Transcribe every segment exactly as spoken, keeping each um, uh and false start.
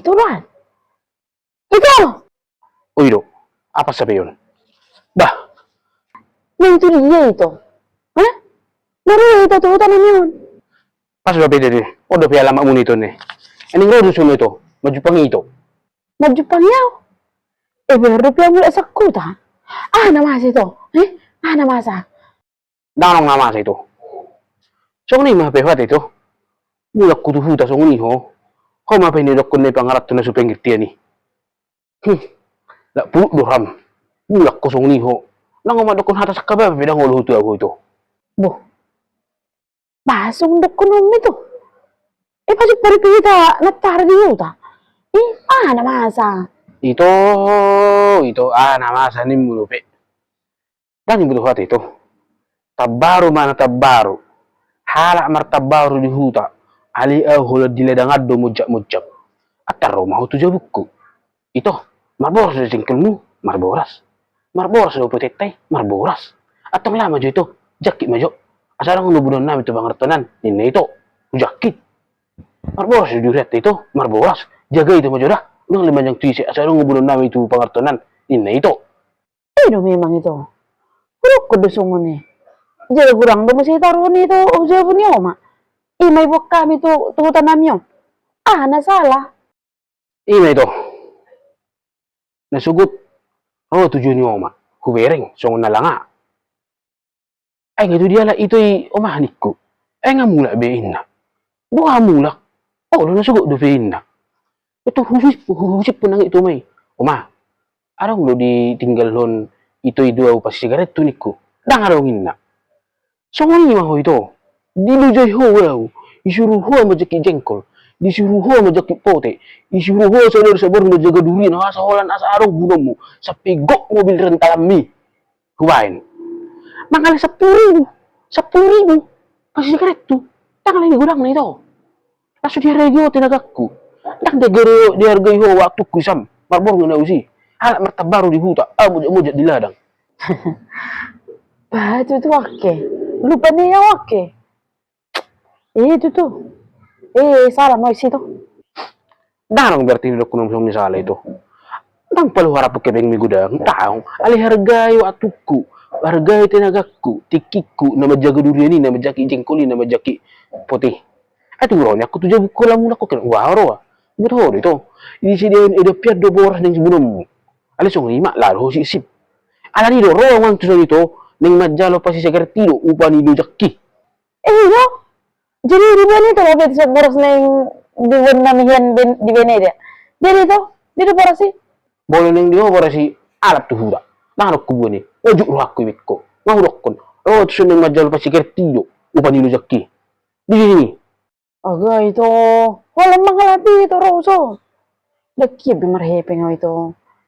Tulan. Ito! O i do, apa sape on? Bah. Naeng tu dia ito? Hah? Baru ito tu huta nami on. Pas dope dede, on dope alamatmuna ito ne. Naeng ro do songon ito, manjumpang ito. Manjumpang au? E, baru dope au mulak sian huta. Aha na masa ito? Eh? Aha na masa? Ndang adong na masa ito. Songon i ma hape huata ito. Mulak ho tu huta songon i ho. Ho ma hape nidokkon na i pangaranto na so pengertian i. Hm. Lak puluk do ram. Mulak ho songon i ho. Ndang ho mandokkon hata sangkababa pe ndang olo ho tu au ho ito. Boh. Bah, songon dokkononmu ito. E, pajumpang pe hita nantoari di huta. I, aha na masa? Ito, ito, aha na masa nimmu dope. Ndang diboto huata ito. Tambaru ma na tambaru. Halak martambaru di huta. Alai au holan di ladang an do monjakmonjak. Antar ro ma ho tu jabungku. Ito, marboras do jengkolmu? Marboras. Marboras do potenta i? Marboras. Antong laho ma jo ito, jangkit ma jo. Asa adong do boanonnami tu pangaranto an, ninna ito. Hujangkit. Marboras do durianta ito? Marboras. Jaga ito ma jo da. Unang dimanjang tu ise, asa adong do boanonnami tu pangaranto an, ninna ito. I do memang ito. Hudokkon do songon i. Jala godang do muse taruhon i tu jabu ni oma. I ma iboan hami tu, tu huta nami on. Aha na sala? I ma ito. Na sogot ro tu jo ni oma, hubereng songon na langa. Ai nga tu dialap ito i oma ningku. Ai nga mulak be inna. Boha mulak? Olo na sogot dope inna. Ito husi-, hu-, husiphon nang ito ma i. Oma, adong do ditinggalhon ito i tu au pasisigarethu ningku. Ndang adong inna. Songon i ma ho ito. Dilojai ho au. Disuru ho manjangkit jengkol. Disuru ho manjangkit pote. Disuru ho sadari saborngin manjaga durian asa holan asa adong bunuonmu. Sampe gok mobil rentalmi. Hubaen. Mangalap sampulu ribu. Sampulu ribu. Pasisigarethu. Ndang alai godangna ito. Laos dihargai ho tenagangku. Ndang dihargai, dihargai ho waktungku i sam. Marborngin au disi. Halak martambaru di huta. Au monjakmonjak di ladang. Bah, tutu angke. Lupa ni au angke. Eh, tutu. Eh, sala ma au disi ito. Ndang adong berarti didokkon songon i sala ito. Ndang palu harapon hepengmi godang. Ndang. Alai hargai waktungku. Hargai tenagangku. Tingkingku. Na manjaga durian i, na manjangkit jengkol i, na manjangkit pote. Ai tu ro ni angka tu jabungku laho mulak ho kena ua ro. Buat ho do ito. Disediaon eda pian do boras naeng sibunuonmu. Alai songon i ma laho do ho sipsip. Alani do ro au manang tu son ito naeng manjalo pasisigaret i do upa ni lojangki. Eh, ito. Jadi dibaen ito ma be tu son boras naeng dibaen nami hian ben-, dibaen eda. Jadi ito, dia do boras i. Molo naeng di ho boras i alap tu huta. Ndang adong huboan i. Ojok rohangku i be ho. Nga hudokkon. Ro tu son naeng manjalo pasisigaret i do upa ni lojangki. Di sini. Aga ito, holan mangalap i ito ro tu son. Ndang hian be marhepeng au ito.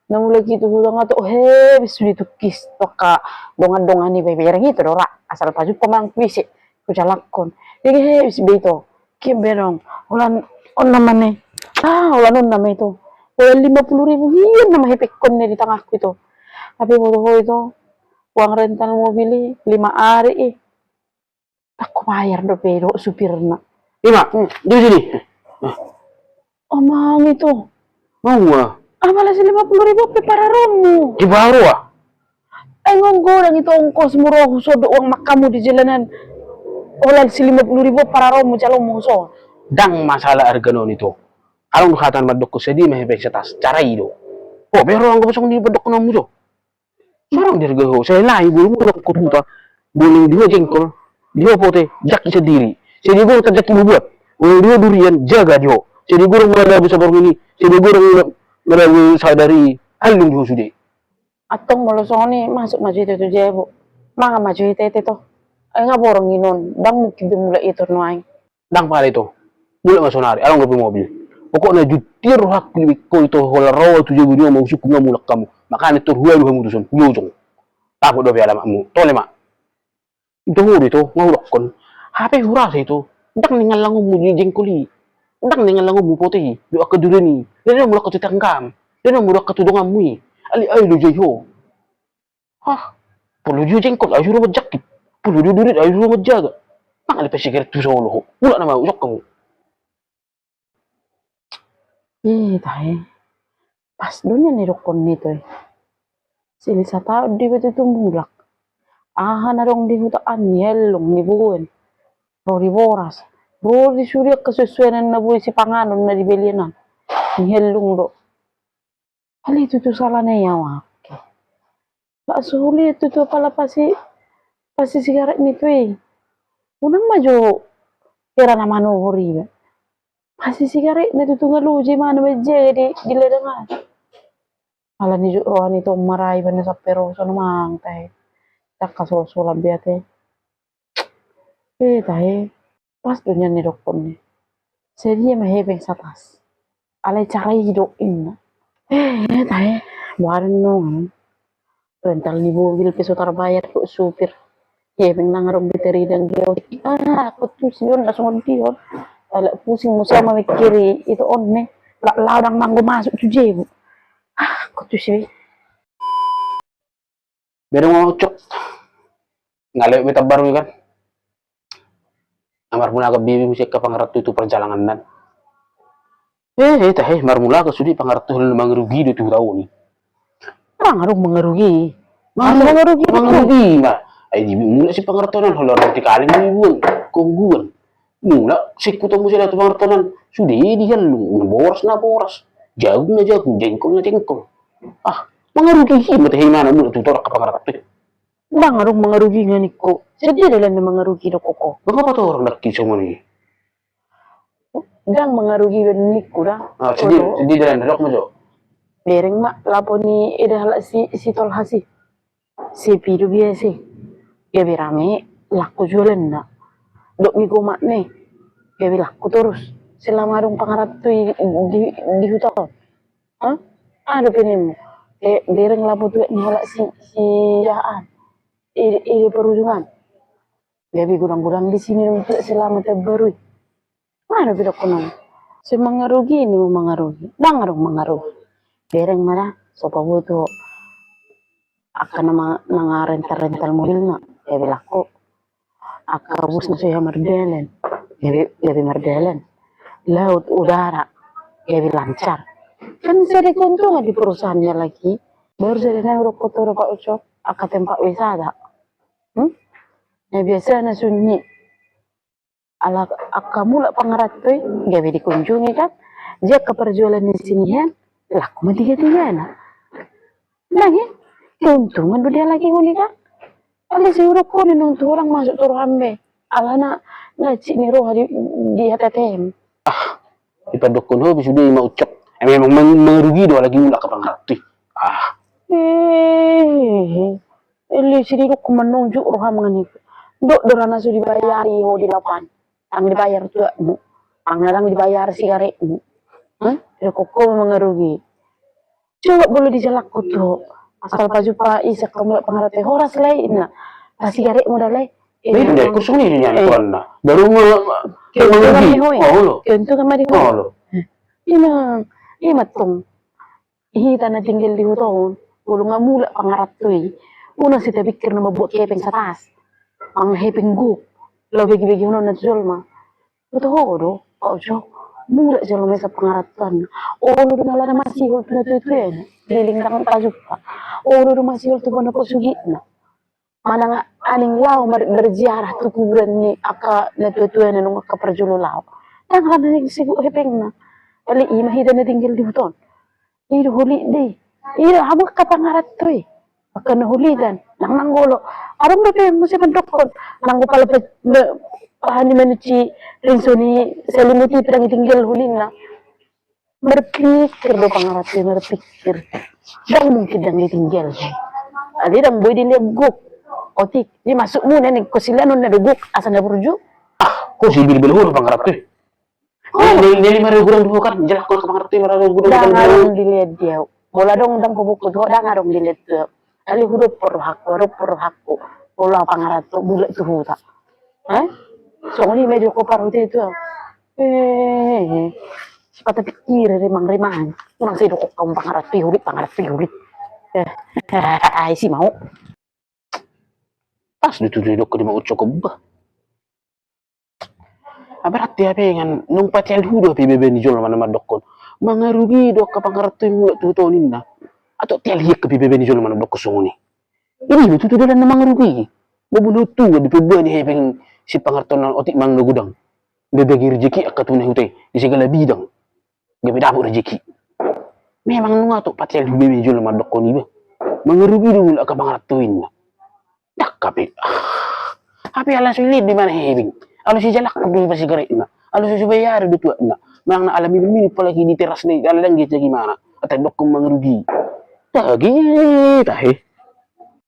Na mulak i tu huta nga tok he, be sude tungkis tu angka dongan-dongan i, bebereng ito do ra. Asal pajumpang manang tu ise, hujalangkon. Ndang he, be ito. Hian be adong. Holan on nama ne. Ah, holan on nama ito. Holan lima puluh ribu hian nama hepengkon ne di tanganku ito. Tapi boto ho ito. Uang rental mobil i, lima ari i. Ndang hubayar dope dohot supirna. I ma, hmm, di sini. Amang ito. Maua. Apala si lima puluh ribu pe pararonmu. Di baru ah. Ai nga godang ito ongkosmu ro tu son dohot uang makamu di jalanan. Holan si lima puluh ribu pararonmu jaloonmu tu son. Ndang masalah argana on ito. Adong do hata na mandokkon sadia ma hepeng satas, cara i do. Ho be ro anggo songon i pandokkononmu jo. Sorang dihargai ho, sai laho bolu mulak ho tu huta, bolu di ho jengkol, di ho pote, jangkit sandiri. Sai dia godang tarjangkit ho buat. Bolu di ho durian, jaga di ho. Sai dia godang madabu saborngin i, sai dia godang madabu sadari i, allion di ho sude. Antong molo songon i masuk ma jo ito tu jabu. Mangan ma jo ito ito. Ai nga borngin on, ndang mungkin be mulak ito nuaeng. Ndang pala ito. Mulak ma sonari, adong dope mobil. Pokokna juntir rohangku di be ho ito, holan ro au tu jabu ni on, mausungkun nga mulak hamu. Makana tor hualu hamu tu son, hujojong. Dapot dope alamatmu, tole ma. Ito ho do ito, nga hudokkon. Hape hurasa ito, ndang naeng allangonmu di jengkol i. Ndang naeng allangonmu pote i, dohot angka durian i. Ndang naeng mulak ho tu tetanggam. Ndang naeng mulak ho tu donganmu i. Alai, ai lojai ho. Hah? Porlu di ho jengkol, ai suru manjangkit. Porlu di ho durian, ai suru manjaga. Mangalap pasisigaret tu solo ho. Mulak nama au, sok hamu. Ih, tahe. Pas do nian nidokkon ni tu i. Silisa taon do iba tutu mulak. Aha na adong di huta an, ni hellung, ni boan. Ro di boras. Ro di sude angka suensuenan na boi sipanganon na dibelian an. Ni hellung do. Alai tutu sala na i au angke. Lak so huliat tutu apala pasi, pasi sigaret ni tu i. Unang ma jo hera na manuhor iba. Pasi sigaret na tutu nga loja imana manjaga di, di ladang an. Ala ni jut roha ni tong marai bana sampe ro sono mang tahe. Takka sola-sola be ate. Eh, tahe. Pas do nian nidokkon ni. Sadia ma hepeng satas. Alai cara i do inna. Eh, tahe. Boha do nunga. Rental ni mobil pe so tarbayar dohot supir. Hepeng nang adong beteri dan geot. Ah, aku tusi on na songon dia on. Alak pusing muse au mamikiri ito on ne. Lak laho dang manggo masuk tu jebu. Ah, aku tusi be. Bereng ma Ucok. Nga lewat be tambaru i kan. Amar muna kan bibi muse angka pangaranto i tu parjalangan nan. Eh, eh, tahe, marmula angka sude pangaranto i holan mangarugi do tu huta on i. Ndang adong mangarugi. Mangarugi, mangarugi ma. Ai di mulak si pangaranto nan holan roti kaleng do ibuan, kongguan. Mulak singkut on muse laho tu pangaranto nan. Sude i di hellung, na boras na boras. Jagung na jagung, jengkol na jengkol. Ah, mangarugi i ma tahe imana mulak tu huta on angka pangaranto i. Ndang adong mangarugi nga ningku. Sadia dalan na mangarugi dokkon ho. Mangapa torang daki songon i? Ndang mangarugi iba ningku da. Ah, sadia, sadia dalan na dok ma jo. Bereng ma lapo ni eda halak si, si Tolhas i. Sepi do biasa i. Gabe rame langku jualanna. Dok mi gomak ne. Gabe langku torus. Selama adong pangaranto i di, di huta on. Hah? Aha dope ninmu? Eh, bereng lapo tu aek ni halak si, si aha an. Ede, ede parujung an. Gabe godang-godang di sini untuk selama tambaru i. Aha dope dokkon on? Sai mangarugi ninmu, mangarugi. Ndang adong mangarugi. Bereng ma da, so paboto. Angka na ma-, na nga rental-rental mobilna, gabe langku. Angka bus na so hea mardalan, gabe, gabe mardalan. Laut, udara, gabe lancar. Kan sada keuntungan di perusahaannya lagi. Baru sada na hudok ho tu ho do Pak Ucok, angka tempat wisata. Hmm? Na biasana sunyi. Ala angka mulak pangaranto i, gabe dikunjungi kan. Jadi angka parjualan ni sini hen, langku ma tiga-tigana. Nah, ya, keuntungan do dia lagi ngoni kan. Alai sai hudok ho ninna tu orang masuk tu roham be. Alana na cik ni roha di, di hata tem. Ah, dipadokkon ho be sude i ma Ucok. Eh, memang mang-, mangarugi do lagi mulak angka pangaranto i. Ah. Eh, eh, eh. Alai sai didokkon manunjuk roham nga ningku. Dok do ra na so dibayari ho di lapo an. Ndang dibayar tuakmu. Ndang, ndang dibayar sigaretmu. Hah? Didokkon ho mangarugi. Coba molo dijalakhon tu ho. Asal pajumpa ise angka mulak pangaranto i, horas lae inna. Tasigaretmu da lae. Ba i do, kursus ni nian, eh, koranna. Baru ma, ma, keuntungan ma di ho i. Oh, olo. Keuntungan ma di ho i. Oh, olo. Eh, ima, ima tong. Hita na tinggal di huta on, molo nga mulak pangaranto i, unang sai tapikir na mambuat hepeng satas. Manghepeng gok, laho bagi-bagihon na tu jolma. Boto ho do, Pak Ucok, mulak jolma i sian pangarantoanna. Olo do na lada masihol tu natuatua i, leleng ndang tajumpa. Olo do masihol tu bona pasogitna. Manang aning laho mar-, berziarah tu kuburan ni angka natuatuana nang angka parjolo laho. Ndang ra na sibuk hepengna. Alai ima hita na tinggal di huta on. I do hulit do i. I do hamu angka pangaranto i. Angka na hulitan. Ndang nanggo olo. Adong dope muse mandokkon. Nanggo pala pe-, be-, aha ni manuci rinso ni selimut i pe ndang ditinggal hulitna. Marpikir do pangaranto i, marpikir. Ndang mungkin ndang ditinggal. Alai ndang boi dilehon gok. Otik, di masukmu na ning kosilanon na do gok, asa na burju. Ah, ho sai bilbil ho do pangaranto i. Oh. Neli, neli, neli ma do gurang do ho kan, jelas ho pangaranto i ma do gurang. Ndang adong dilehon di au. Molo adong ndang hubungkon tu ho, ndang adong dilehon tu au. Alai hudophon rohangku, hudophon rohangku. Molo au pangaranto, mulak tu huta. Eh? Songon i ma didok ho parhutei tu au. Eh, eh, eh. Sipata pikir, remang-remang. Unang sai didok ho pangaranto i hulit, pangaranto i hulit. Eh, ai si mau. Pas do tutu didok ho di ma Ucok on ba. Ah, berarti hape ingan, nung patel hudo hape iba-iba ni jolma na mandokkon. Mangarugi do angka pangaranto i mulak tu huta on ninna. Atok teal hian hape bebe ni jolma na dokkon songon i. Ini ma tutu dalan na mangarugi. Babun hau tu di pembuani hepeng si pangaranto na otik mangan godang. Bebege rejeki angka tu na huta i di segala bidang. Gabe dapot rejeki. Memang nunga atok pateal hu bebe ni jolma na dokkon i ba. Mangarugi do mulak angka pangaranto i ninna. Dakka pe. Hape ala so ilit do imana hepeng. Ala so ijalak do iba sigaretna. Ala so ibayari do tuatna. Manang na ala minum-minum apalagi di teras ni ala dang get jagi imana. Atak dokkon mangarugi. Tagi tahe.